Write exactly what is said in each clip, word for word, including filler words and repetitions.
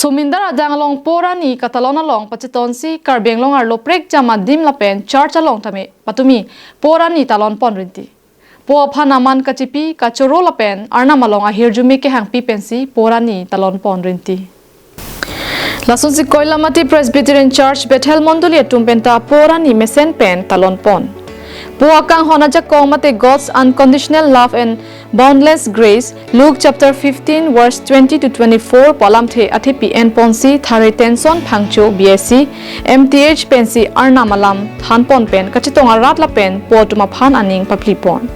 Tumindar adang along Por Ani katalon along pachetonsi Karbi Anglong arlo prekjam adim lapen church along tame patumi Por Ani talon pon rinti. Po aphan aman kachipi, kachoro lapen Arnam along ahirjume kehangpi pensi Por Ani talon pon rinti. Lasonsi Koilamati Presbyterian Church Bethel Mondoli atum penta Por Ani mesen pen talon pon. Po akanghon ajakong mate God's unconditional love and boundless grace, Luke chapter fifteen verse twenty to twenty-four pu alamthe athepi enponsi Thare Tenson Phangcho B S C, M Th pensi Arnam alam thanpon pen kachetong arat lapen po atum aphan aning papli pon.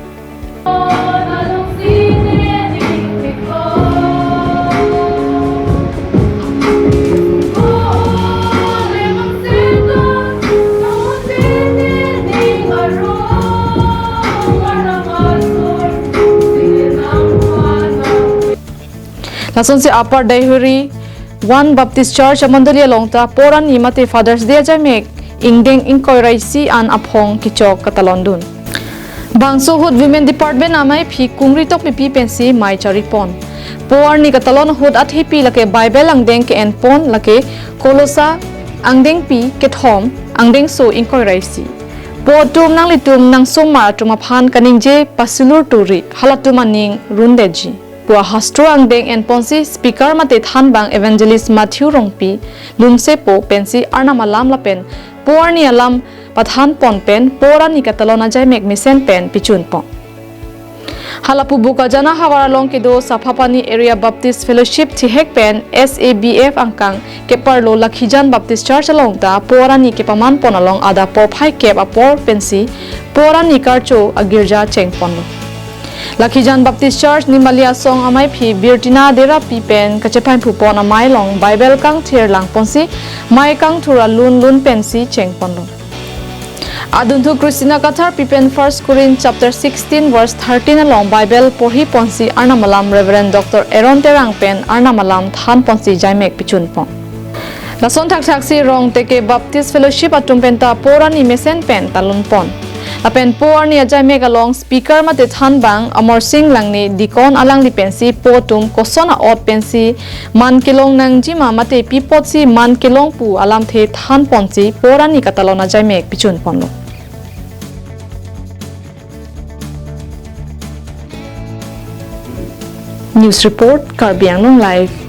Lasonsi Upper Deihori One Baptist Church amondoli along ta Por Ani mate Father's Day ajaimek ingdeng ingkoi ra isi an aphong kechok katalon dun. Bangso ahut Women Department amaiphi kungri tokpipi pensi mei charipon. Po arni katalon ahut athepi lake Bible angdeng ke-enpon, lake Kolosa angdengpi kethom, angdengso ingkoi ra isi. Po atum nanglitum nangsomar atum aphan kaningje pasulur turi, halatum aning rundetji pu ahastro angdeng enponsi speaker mate thanbang Evangelist Matthew Rongpi Lumsepo pensi Arnam alam lapen Po Arni alam pathanpon pen Por Ani katalon ajaimek mesen pen pichunpon. Hala pu Bokajan ahavar along kedo Saphapani Area Baptist Fellowship thihek pen S A B F angkang keparlo Lakhijan Baptist Church along ta Por Ani kepamanpon along adap porphai kep apor pensi Por Ani karcho agirja chengponlo. Lakhijan Baptist Church Nimali Asong amaiphi Birtina Derapi pen kachepainphupon amei along Bible kangthir langponsi mei kangthur alun lun pensi chengponlo. Adunthu Christina Katharpi pen First Corinth chapter sixteen verse thirteen along Bible porhiponsi Arnam alam Reverend Doctor Aaron Terang pen Arnam alam thanponsi jaimek pichunpon. Lason thakthaksi Rongteke Baptist Fellowship atum penta Por Ani mesen pen talonpon. Lapen Po Arni ajaimek along speaker mate thanbang Amarsing Langne Deacon alangli pensi po atum koson a'ot pensi man kelong nangjima mate pi apotsi man kelong pu alamthe thanponsi Por Ani katalon ajaimek pichunponlo. News report, Karbi Anglong Live.